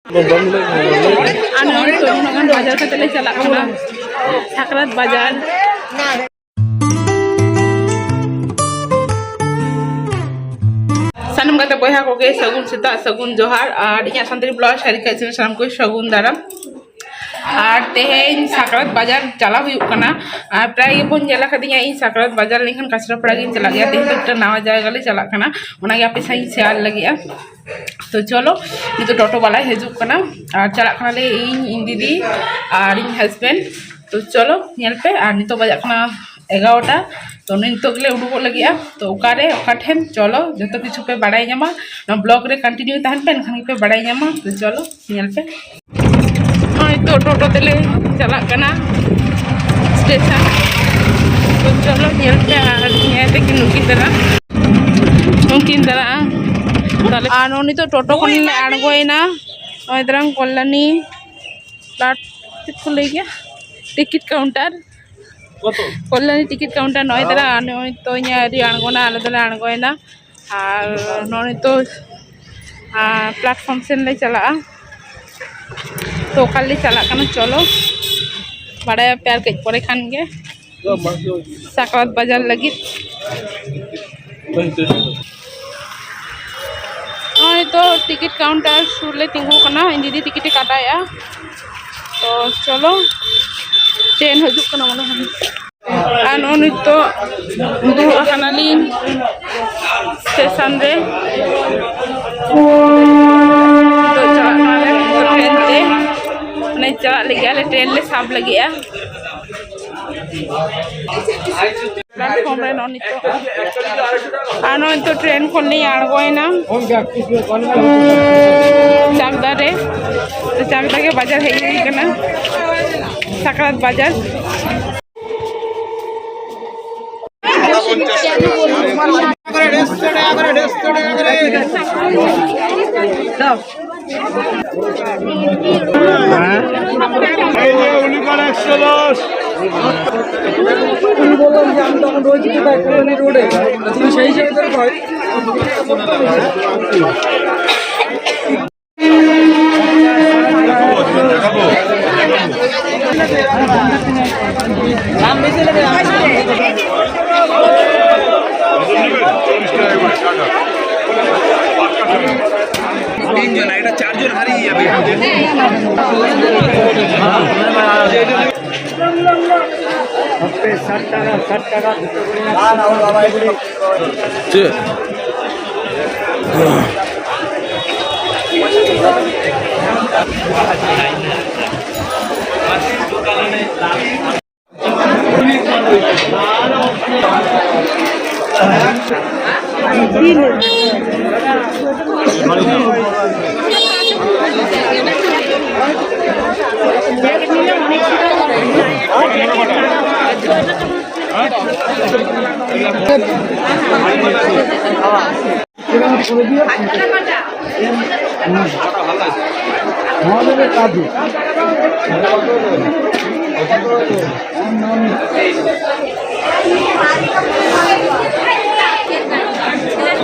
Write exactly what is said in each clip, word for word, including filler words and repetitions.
ᱟᱨ ᱱᱚᱜᱼᱚᱭ ᱛᱚ ᱱᱩᱱᱟᱹᱜ ᱜᱟᱱ ᱵᱟᱡᱟᱨ ᱠᱟᱛᱮ ᱞᱮ ᱪᱟᱞᱟᱜ ᱠᱟᱱᱟ ᱥᱟᱠᱨᱟᱛ ᱵᱟᱡᱟᱨ᱾ ᱥᱟᱱᱟᱢ ᱜᱟᱛᱮ ᱵᱚᱭᱦᱟ ᱠᱚᱜᱮ ᱥᱟᱹᱜᱩᱱ ᱥᱮᱛᱟᱜ, ᱥᱟᱹᱜᱩᱱ ᱡᱚᱦᱟᱨ, ᱟᱨ ᱤᱧᱟᱹᱜ ᱥᱟᱱᱛᱟᱲᱤ vlog ᱥᱟᱹᱨᱤ ᱠᱟᱹᱡ ᱥᱟᱱᱟᱢ ᱠᱚ ᱥᱟᱹᱜᱩᱱ ᱫᱟᱨᱟᱢ᱾ ᱟᱨ ᱛᱮᱦᱮᱧ ᱥᱟᱠᱨᱟᱛ ᱵᱟᱡᱟᱨ ᱪᱟᱞᱟᱣ ᱦᱩᱭᱩᱜ ᱠᱟᱱᱟ᱾ ᱟᱨ ᱯᱨᱟᱭ ᱜᱮᱵᱚᱱ ᱧᱮᱞ ᱟᱠᱟᱫᱤᱧᱟ, ᱤᱧ ᱥᱟᱠᱨᱟᱛ ᱵᱟᱡᱟᱨ ᱞᱮᱱᱠᱷᱟᱱ ᱠᱟᱪᱨᱟᱯᱟᱲᱟ ᱜᱤᱧ ᱪᱟᱞᱟᱜ ᱜᱮᱭᱟ᱾ ᱛᱮᱦᱮᱧ ᱫᱚ ᱢᱤᱫᱴᱟᱝ ᱱᱟᱣᱟ ᱡᱟᱭᱜᱟ ᱞᱮ ᱪᱟᱞᱟᱜ ᱠᱟᱱᱟ, ᱚᱱᱟᱜᱮ ᱟᱯᱮ ᱥᱟᱶ ᱤᱧ share ᱞᱟᱹᱜᱤᱫᱼᱟ᱾ ᱛᱚ ᱪᱚᱞᱚ, ᱱᱤᱛᱚᱜ ᱴᱳᱴᱳ ᱵᱟᱞᱟᱭ ᱦᱤᱡᱩᱜ ᱠᱟᱱᱟ᱾ ᱟᱨ ᱪᱟᱞᱟᱜ ᱠᱟᱱᱟᱞᱮ ᱤᱧ, ᱤᱧ ᱫᱤᱫᱤ ᱟᱨ ᱤᱧ husband᱾ ᱛᱚ ᱪᱚᱞᱚ ᱧᱮᱞ ᱯᱮ, ᱟᱨ ᱱᱤᱛᱚᱜ ᱵᱟᱡᱟᱜ ᱠᱟᱱᱟ ᱮᱜᱟᱨᱚᱴᱟ᱾ ᱛᱚ ᱱᱤᱛᱚᱜ ᱜᱮᱞᱮ ᱩᱰᱩᱠᱚᱜ ᱞᱟᱹᱜᱤᱫᱼᱟ᱾ ᱛᱚ ᱚᱠᱟᱨᱮ, ᱚᱠᱟ ᱴᱷᱮᱱ, ᱪᱚᱞᱚ ᱡᱚᱛᱚ ᱠᱤᱪᱷᱩ ᱯᱮ ᱵᱟᱲᱟᱭ ᱧᱟᱢᱟ᱾ ᱱᱚᱣᱟ vlog ᱨᱮ continue ᱛᱟᱦᱮᱱ ᱯᱮ, ᱮᱱᱠᱷᱟᱱ ᱜᱮᱯᱮ ᱵᱟᱲᱟᱭ ᱧᱟᱢᱟ᱾ ᱛᱚ ᱪᱚᱞᱚ ᱧᱮᱞ ᱯᱮ᱾ ᱱᱚᱜᱼᱚᱭ ᱱᱤᱛᱚᱜ ᱴᱳᱴᱳ ᱛᱮᱞᱮ ᱪᱟᱞᱟᱜ ᱠᱟᱱᱟ ᱥᱴᱮᱥᱚᱱ᱾ ᱛᱚ ᱪᱚᱞᱚ ᱧᱮᱞ ᱯᱮ, ᱟᱨ ᱧᱮᱞ ᱯᱮ ᱠᱤ ᱱᱩᱠᱤᱱ ᱫᱟᱨᱟ, ᱱᱩᱠᱤᱱ ᱫᱟᱨᱟ᱾ ᱛᱟᱦᱞᱮ ᱟᱨ ᱱᱚᱜᱼᱚᱭ ᱱᱤᱛᱚᱜ ᱴᱳᱴᱳ ᱠᱷᱚᱱ ᱞᱮ ᱟᱬᱜᱚᱭᱮᱱᱟ᱾ ᱱᱚᱜᱼᱚᱭ ᱫᱟᱨᱟᱝ ᱠᱚᱞᱞᱟᱱᱤ ᱯᱞᱟᱴ, ᱪᱮᱫ ᱠᱚ ᱞᱟᱹᱭ ᱜᱮᱭᱟ, ticket counter. Kalyani ticket counter ᱱᱚᱜᱼᱚᱭ ᱫᱟᱨᱟ᱾ ᱟᱨ ᱱᱚᱜᱼᱚᱭ ᱛᱚ ᱤᱧ ᱟᱹᱣᱨᱤ ᱟᱬᱜᱚᱱᱟ, ᱟᱞᱮ ᱫᱚᱞᱮ ᱟᱬᱜᱚᱭᱮᱱᱟ᱾ ᱟᱨ ᱱᱚᱜᱼᱚᱭ ᱱᱤᱛᱚᱜ, ᱟᱨ, platform ᱥᱮᱱ ᱞᱮ ᱪᱟᱞᱟᱜᱼᱟ᱾ ᱛᱚ ᱚᱠᱟ ᱨᱮᱞᱮ ᱪᱟᱞᱟᱜ ᱠᱟᱱᱟ, ᱪᱚᱞᱚ ᱵᱟᱲᱟᱭᱟᱯᱮ ᱟᱨ ᱠᱟᱹᱡ ᱯᱚᱨᱮ ᱠᱷᱟᱱ ᱜᱮ ᱥᱟᱠᱨᱟᱛ ᱵᱟᱡᱟᱨ ᱞᱟᱹᱜᱤᱫ᱾ ᱱᱚᱜᱼᱚᱭ ᱛᱚ ᱴᱤᱠᱤᱴ ᱠᱟᱣᱩᱱᱴᱟᱨ ᱥᱩᱨ ᱞᱮ ᱛᱤᱸᱜᱩ ᱠᱟᱱᱟ, ᱤᱧ ᱫᱤᱫᱤ ᱴᱤᱠᱤᱴ ᱮ ᱠᱟᱴᱟᱭᱮᱜᱼᱟ᱾ ᱛᱚ ᱪᱚᱞᱚ, ᱴᱨᱮᱱ ᱦᱤᱡᱩᱜ ᱠᱟᱱᱟ ᱢᱚᱱᱮ ᱦᱚᱭ᱾ ᱟᱨ ᱱᱚᱜᱼᱚᱭ ᱱᱤᱛᱚᱜ ᱫᱩᱲᱩᱵ ᱟᱠᱟᱱᱟᱞᱤᱧ ᱥᱴᱮᱥᱚᱱ ᱨᱮ᱾ ᱱᱤᱛᱚᱜ ᱪᱟᱞᱟᱜ ᱠᱟᱱᱟᱞᱮ ᱴᱨᱮᱱ ᱛᱮ, ᱢᱟᱱᱮ ᱪᱟᱞᱟᱜ ᱞᱟᱹᱜᱤᱫ ᱟᱞᱮ, ᱴᱨᱮᱱ ᱞᱮ ᱥᱟᱵ ᱞᱟᱹᱜᱤᱫᱼᱟ᱾ ᱯᱞᱟᱴᱯᱷᱚᱨᱢ ᱨᱮ ᱱᱚᱜᱼᱚᱭ ᱱᱤᱛᱚᱜ, ᱟᱨ ᱱᱚᱜᱼᱚᱭ ᱱᱤᱛᱚᱜ ᱴᱨᱮᱱ ᱠᱷᱚᱱ ᱞᱤᱧ ᱟᱬᱜᱚᱭᱮᱱᱟ ᱪᱟᱠᱫᱟ ᱨᱮ᱾ ᱛᱚ ᱪᱟᱠᱫᱟ ᱜᱮ ᱵᱟᱡᱟᱨ ᱦᱮᱡ ᱦᱩᱭ ᱠᱟᱱᱟ, ᱥᱟᱠᱨᱟᱛ ᱵᱟᱡᱟᱨ᱾ ᱛᱤᱱ ᱡᱚᱱ, ᱮᱴᱟ ᱪᱟᱨ ᱡᱚᱱ ᱦᱟᱹᱨᱤ ᱟᱯᱮ᱾ ᱦᱟᱯᱮ, ᱥᱟᱴ ᱴᱟᱠᱟ, ᱥᱟᱴ ᱴᱟᱠᱟ᱾ ᱪᱮᱫ?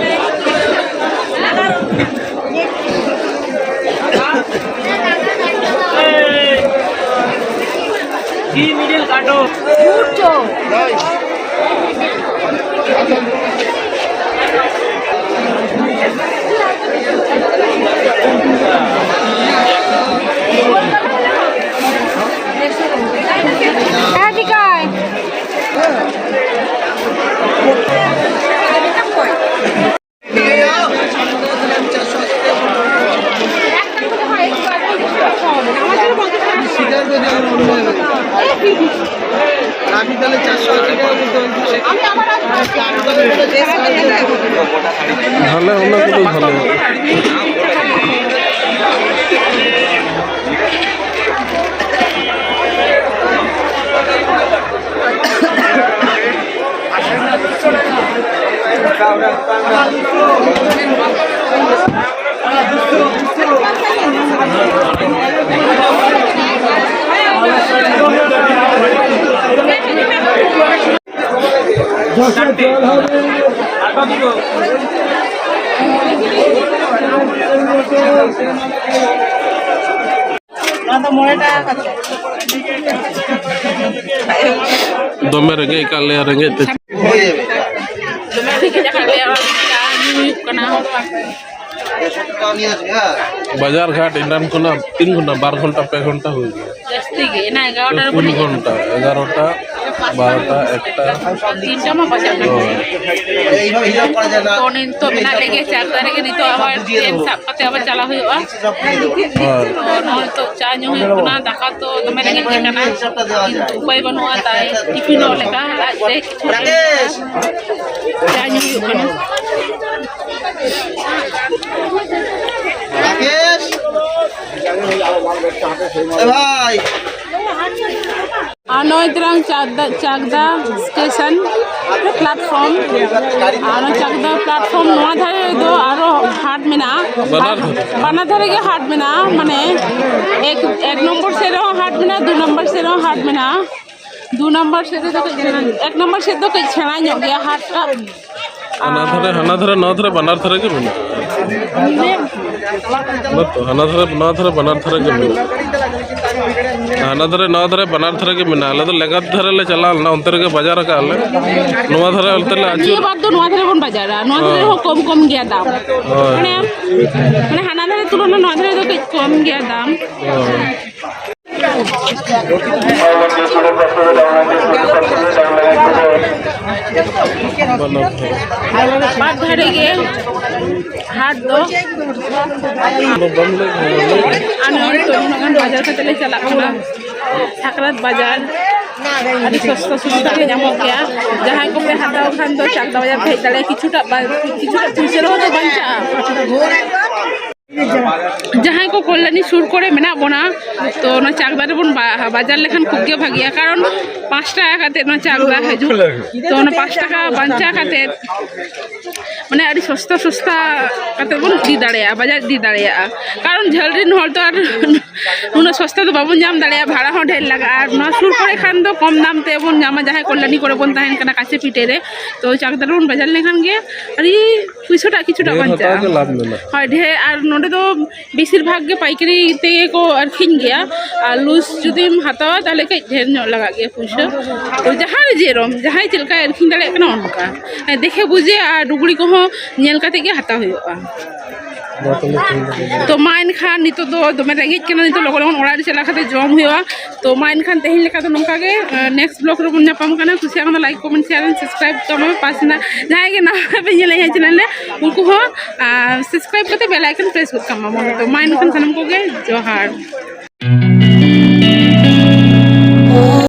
ᱵᱷᱟᱞᱮ, ᱚᱱᱟ ᱠᱚᱫᱚ ᱵᱷᱟᱞᱮ᱾ ᱚᱱᱟ ᱫᱚ ᱢᱚᱬᱮ ᱴᱟᱠᱟ ᱠᱟᱛᱮ᱾ ᱫᱚᱢᱮ ᱨᱮᱸᱜᱮᱡ ᱟᱠᱟᱫ ᱞᱮᱭᱟ, ᱨᱮᱸᱜᱮᱡ ᱛᱮ᱾ ᱫᱚᱢᱮ ᱨᱮᱸᱜᱮᱡ ᱟᱠᱟᱫ ᱞᱮᱭᱟ, ᱪᱟ ᱧᱩ ᱦᱩᱭᱩᱜ ᱠᱟᱱᱟ᱾ ᱵᱟᱡᱟᱨ ᱜᱷᱟᱴ ᱮᱱᱟᱱ ᱠᱷᱚᱱᱟᱜ ᱛᱤᱱ ᱜᱷᱚᱱᱴᱟ, ᱵᱟᱨ ᱜᱷᱚᱱᱴᱟ, ᱯᱮ ᱜᱷᱚᱱᱴᱟ ᱦᱩᱭ ᱜᱮᱭᱟ᱾ ᱡᱟᱹᱥᱛᱤ ᱜᱮ, ᱮᱱᱟ ᱮᱜᱟᱨᱚᱴᱟ ᱨᱮ ᱯᱩᱱ ᱵᱚᱱ ᱦᱮᱡ ᱜᱷᱚᱱᱴᱟ, ᱮᱜᱟᱨᱚᱴᱟ, ᱵᱟᱨᱚᱴᱟ, ᱮᱠᱴᱟ᱾ ᱛᱤᱱᱴᱟ ᱢᱟ ᱵᱟᱡᱟᱜ ᱠᱟᱱ ᱜᱮᱭᱟ᱾ ᱛᱚ ᱱᱤᱛᱚᱜ ᱢᱮᱱᱟᱜ ᱞᱮᱜᱮ ᱪᱟᱨ ᱛᱟᱹᱨᱤᱠᱷ ᱨᱮ, ᱱᱤᱛᱚᱜ ᱟᱵᱟᱨ ᱴᱨᱮᱱ ᱥᱟᱵ ᱠᱟᱛᱮ ᱟᱵᱟᱨ ᱪᱟᱞᱟᱜ ᱦᱩᱭᱩᱜᱼᱟ᱾ ᱦᱳᱭ᱾ ᱛᱚ ᱱᱚᱜᱼᱚᱭ ᱱᱤᱛᱚᱜ ᱪᱟ ᱧᱩ ᱦᱩᱭᱩᱜ ᱠᱟᱱᱟ, ᱫᱟᱠᱟ ᱛᱚ ᱫᱚᱢᱮ ᱨᱮᱸᱜᱮᱡ ᱜᱮ ᱠᱟᱱᱟ, ᱠᱤᱱᱛᱩ ᱩᱯᱟᱭ ᱵᱟᱹᱱᱩᱜᱼᱟ, ᱛᱟᱭ ᱴᱤᱯᱷᱤᱱᱚᱜ ᱞᱮᱠᱟ ᱞᱟᱡ ᱨᱮ ᱪᱟ ᱧᱩ ᱦᱩᱭᱩᱜ ᱠᱟᱱᱟ᱾ ᱨᱟᱠᱮᱥ! এ ভাই! ᱟᱨ ᱱᱚᱜᱼᱚᱭ ᱛᱟᱞᱟᱝ ᱪᱟᱠᱫᱟ, ᱪᱟᱠᱫᱟ ᱥᱴᱮᱥᱚᱱ ᱯᱞᱟᱴᱯᱷᱚᱨᱢ᱾ ᱟᱨ ᱚᱱᱟ ᱪᱟᱠᱫᱟ ᱯᱞᱟᱴᱯᱷᱚᱨᱢ ᱱᱚᱣᱟ ᱫᱷᱟᱨᱮ ᱨᱮᱫᱚ ᱟᱨᱚ ᱦᱟᱴ ᱢᱮᱱᱟᱜᱼᱟ᱾ ᱵᱟᱱᱟᱨ ᱫᱷᱟᱨᱮ᱾ ᱵᱟᱱᱟᱨ ᱫᱷᱟᱨᱮ ᱜᱮ ᱦᱟᱴ ᱢᱮᱱᱟᱜᱼᱟ, ᱢᱟᱱᱮ ᱮᱠ, ᱮᱠ ᱱᱚᱢᱵᱚᱨ ᱥᱮᱫ ᱨᱮᱦᱚᱸ ᱦᱟᱴ ᱢᱮᱱᱟᱜᱼᱟ, ᱫᱩ ᱱᱚᱢᱵᱚᱨ ᱥᱮᱫ ᱨᱮᱦᱚᱸ ᱦᱟᱴ ᱢᱮᱱᱟᱜᱼᱟ᱾ ᱫᱩ ᱱᱚᱢᱵᱚᱨ ᱥᱮᱫ ᱨᱮᱫᱚ ᱠᱟᱹᱡ ᱥᱮᱬᱟ, ᱮᱠ ᱱᱚᱢᱵᱚᱨ ᱥᱮᱫ ᱫᱚ ᱠᱟᱹᱡ ᱥᱮᱬᱟ ᱧᱚᱜ ᱜᱮᱭᱟ ᱦᱟᱴ ᱴᱟᱜ᱾ ᱦᱟᱱᱟ ᱫᱷᱟᱨᱮ, ᱦᱟᱱᱟ ᱫᱷᱟᱨᱮ, ᱱᱚᱣᱟ ᱫᱷᱟᱨᱮ, ᱵᱟᱱᱟᱨ ᱫᱷᱟᱨᱮ ᱜᱮ ᱢᱮᱱᱟᱜᱼᱟ᱾ ᱵᱟᱝ ᱛᱚ, ᱦᱟᱱᱟ ᱫᱷᱟᱨᱮ, ᱱᱚᱣᱟ ᱫᱷᱟᱨᱮ, ᱵᱟᱱᱟᱨ ᱫᱷᱟᱨᱮ ᱜᱮ ᱢᱮᱱᱟᱜᱼᱟ᱾ ᱦᱟᱱᱟ ᱫᱷᱟᱨᱮ, ᱱᱚᱣᱟ ᱫᱷᱟᱨᱮ, ᱵᱟᱱᱟᱨ ᱫᱷᱟᱨᱮ ᱜᱮ ᱢᱮᱱᱟᱜᱼᱟ᱾ ᱟᱞᱮ ᱫᱚ ᱞᱮᱸᱜᱟᱛ ᱫᱷᱟᱨᱮ ᱞᱮ ᱪᱟᱞᱟᱣ ᱞᱮᱱᱟ, ᱚᱱᱛᱮ ᱨᱮᱜᱮ ᱵᱟᱡᱟᱨ ᱟᱠᱟᱫ ᱞᱮ᱾ ᱱᱚᱣᱟ ᱫᱷᱟᱨᱮ ᱚᱱᱛᱮ ᱞᱮ ᱟᱹᱪᱩᱨ᱾ ᱱᱤᱭᱟᱹ ᱵᱟᱨ ᱫᱚ ᱱᱚᱣᱟ ᱫᱷᱟᱨᱮ ᱵᱚᱱ ᱵᱟᱡᱟᱨᱟ, ᱱᱚᱣᱟ ᱫᱷᱟᱨᱮ ᱦᱳᱭ᱾ ᱦᱚᱸ ᱠᱚᱢ ᱠᱚᱢ ᱜᱮᱭᱟ ᱫᱟᱢ᱾ ᱦᱳᱭ᱾ ᱢᱟᱱᱮ, ᱢᱟᱱᱮ ᱦᱟᱱᱟ ᱫᱷᱟᱨᱮ ᱛᱩᱞᱚᱱᱟ ᱱᱚᱣᱟ ᱫᱷᱟᱨᱮ ᱫᱚ ᱠᱟᱹᱡ ᱠᱚᱢ ᱜᱮᱭᱟ ᱫᱟᱢ᱾ ᱦᱳᱭ᱾ ᱵᱟᱱᱟᱨ ᱫᱷᱟᱨᱮ᱾ ᱵᱟᱨ ᱫᱷᱟᱨᱮ ᱜᱮ ᱦᱟᱴ ᱫᱚ᱾ ᱟᱫᱚ ᱵᱟᱢ ᱞᱟᱹᱭ ᱠᱷᱟᱱ ᱫᱚ ᱞᱟᱹᱭ ᱢᱮ᱾ ᱟᱨ ᱱᱚᱜᱼᱚᱭ ᱱᱤᱛᱚᱜ ᱱᱩᱱᱟᱹᱜ ᱜᱟᱱ ᱵᱟᱡᱟᱨ ᱠᱟᱛᱮ ᱞᱮ ᱪᱟᱞᱟᱜ ᱠᱟᱱᱟ᱾ ᱥᱟᱠᱨᱟᱛ ᱵᱟᱡᱟᱨ ᱟᱹᱰᱤ ᱥᱚᱥᱛᱟ ᱥᱚᱥᱛᱟ ᱜᱮ ᱧᱟᱢᱚᱜ ᱜᱮᱭᱟ᱾ ᱡᱟᱦᱟᱸᱭ ᱠᱚᱯᱮ ᱦᱟᱛᱟᱣ ᱠᱷᱟᱱ ᱫᱚ ᱪᱟᱠᱫᱟ ᱵᱟᱡᱟᱨ ᱯᱮ ᱦᱮᱡ ᱫᱟᱲᱮᱭᱟᱜᱼᱟ, ᱠᱤᱪᱷᱩᱴᱟ ᱵᱟ-, ᱠᱤᱪᱷᱩᱴᱟ ᱯᱩᱭᱥᱟᱹ ᱨᱮᱦᱚᱸ ᱫᱚ ᱵᱟᱧᱪᱟᱜᱼᱟ᱾ ᱡᱟᱦᱟᱸᱭ ᱠᱚ ᱠᱚᱞᱞᱟᱱᱤ ᱥᱩᱨ ᱠᱚᱨᱮ ᱢᱮᱱᱟᱜ ᱵᱚᱱᱟ, ᱛᱚ ᱚᱱᱟ ᱪᱟᱠᱫᱟ ᱨᱮᱵᱚᱱ ᱵᱟ-, ᱵᱟᱡᱟᱨ ᱞᱮᱠᱷᱟᱱ ᱠᱷᱩᱵ ᱜᱮ ᱵᱷᱟᱜᱮᱭᱟ, ᱠᱟᱨᱚᱱ ᱯᱟᱸᱪ ᱴᱟᱠᱟ ᱠᱟᱛᱮ ᱱᱚᱣᱟ ᱪᱟᱠᱫᱟ ᱦᱤᱡᱩᱜ, ᱛᱚ ᱚᱱᱟ ᱯᱟᱸᱪ ᱴᱟᱠᱟ ᱵᱟᱧᱪᱟᱣ ᱠᱟᱛᱮ ᱢᱟᱱᱮ ᱟᱹᱰᱤ ᱥᱚᱥᱛᱟ ᱥᱚᱥᱛᱟ ᱠᱟᱛᱮ ᱵᱚᱱ ᱤᱫᱤ ᱫᱟᱲᱮᱭᱟᱜᱼᱟ, ᱵᱟᱡᱟᱨ ᱤᱫᱤ ᱫᱟᱲᱮᱭᱟᱜᱼᱟ, ᱠᱟᱨᱚᱱ ᱡᱷᱟᱹᱞ ᱨᱮᱱ ᱦᱚᱲ ᱛᱚ ᱟᱨ ᱩᱱᱟᱹᱜ ᱥᱚᱥᱛᱟ ᱫᱚ ᱵᱟᱵᱚᱱ ᱧᱟᱢ ᱫᱟᱲᱮᱭᱟᱜᱼᱟ, ᱵᱷᱟᱲᱟ ᱦᱚᱸ ᱰᱷᱮᱨ ᱞᱟᱜᱟᱜᱼᱟ᱾ ᱟᱨ ᱱᱚᱣᱟ ᱥᱩᱨ ᱠᱚᱨᱮ ᱠᱷᱟᱱ ᱫᱚ ᱠᱚᱢ ᱫᱟᱢ ᱛᱮᱵᱚᱱ ᱧᱟᱢᱟ, ᱡᱟᱦᱟᱸᱭ ᱠᱚᱞᱞᱟᱱᱤ ᱠᱚᱨᱮ ᱵᱚᱱ ᱛᱟᱦᱮᱱ ᱠᱟᱱᱟ ᱠᱟᱪᱷᱮ ᱯᱤᱴᱷᱮ ᱨᱮ, ᱛᱚ ᱪᱟᱠᱫᱟ ᱨᱮᱵᱚᱱ ᱵᱟᱡᱟᱨ ᱞᱮᱱᱠᱷᱟᱱ ᱜᱮ ᱟᱹᱰᱤ ᱯᱩᱭᱥᱟᱹᱴᱟᱜ ᱠᱤᱪᱷᱩᱴᱟᱜ ᱰᱷᱮᱨ ᱦᱟᱛᱟᱣ ᱵᱟᱧᱪᱟᱜᱼᱟ᱾ ᱜᱮ ᱞᱟᱵᱷ ᱢᱮᱱᱟᱜᱼᱟ᱾ ᱦᱳᱭ, ᱰᱷᱮᱨ, ᱟᱨ ᱱᱚᱰᱮ ᱫᱚ ᱵᱮᱥᱤᱨ ᱵᱷᱟᱜᱽ ᱜᱮ ᱯᱟᱭᱠᱟᱨᱤ ᱛᱮᱜᱮ ᱠᱚ ᱟᱹᱠᱷᱨᱤᱧ ᱜᱮᱭᱟ, ᱟᱨ ᱞᱩᱡᱽ ᱡᱩᱫᱤᱢ ᱦᱟᱛᱟᱣᱟ ᱛᱟᱦᱚᱞᱮ ᱠᱟᱹᱡ ᱰᱷᱮᱨ ᱧᱚᱜ ᱞᱟᱜᱟᱜ ᱜᱮᱭᱟ ᱯᱩᱭᱥᱟᱹ᱾ ᱛᱚ ᱡᱟᱦᱟᱸ ᱨᱮ ᱡᱮᱨᱚᱢ, ᱡᱟᱦᱟᱸᱭ ᱪᱮᱫ ᱞᱮᱠᱟᱭ ᱟᱹᱠᱷᱨᱤᱧ ᱫᱟᱲᱮᱭᱟᱜ ᱠᱟᱱᱟ ᱚᱱᱠᱟ, ᱦᱮᱸ, ᱫᱮᱠᱷᱮ ᱵᱩᱡᱮ ᱟᱨ ᱞᱩᱜᱽᱲᱤ ᱠᱚᱦᱚᱸ ᱧᱮᱞ ᱠᱟᱛᱮ ᱜᱮ ᱦᱟᱛᱟᱣ ᱦᱩᱭᱩᱜᱼᱟ᱾ ᱛᱚ ᱢᱟ ᱮᱱᱠᱷᱟᱱ ᱱᱤᱛᱚᱜ ᱫᱚ ᱫᱚᱢᱮ ᱨᱮᱸᱜᱮᱡ ᱠᱟᱱᱟ, ᱱᱤᱛᱚᱜ ᱞᱚᱜᱚᱱ ᱞᱚᱜᱚᱱ ᱚᱲᱟᱜ ᱨᱮ ᱪᱟᱞᱟᱣ ᱠᱟᱛᱮ ᱡᱚᱢ ᱦᱩᱭᱩᱜᱼᱟ᱾ ᱛᱚ ᱢᱟ ᱮᱱᱠᱷᱟᱱ ᱛᱮᱦᱮᱧ ᱞᱮᱠᱟ ᱫᱚ ᱱᱚᱝᱠᱟ ᱜᱮ, next vlog ᱨᱮᱵᱚᱱ ᱧᱟᱯᱟᱢ ᱠᱟᱱᱟ᱾ ᱠᱩᱥᱤᱭᱟᱜ ᱠᱷᱟᱱ ᱫᱚ like, comment, share and subscribe ᱛᱟᱵᱚᱱ ᱯᱮ᱾ ᱯᱟᱥᱮ ᱱᱟ ᱡᱟᱦᱟᱸᱭ ᱜᱮ ᱱᱟᱣᱟ ᱯᱮ ᱧᱮᱞᱮᱫᱼᱟ channel ᱨᱮ, ᱩᱱᱠᱩ ᱦᱚᱸ subscribe ᱠᱟᱛᱮ bell icon press ᱜᱚᱫ ᱠᱟᱜ ᱢᱟ ᱵᱚᱱ᱾ ᱛᱚ ᱢᱟ ᱮᱱᱠᱷᱟᱱ ᱥᱟᱱᱟᱢ ᱠᱚᱜᱮ ᱡᱚᱦᱟᱨ᱾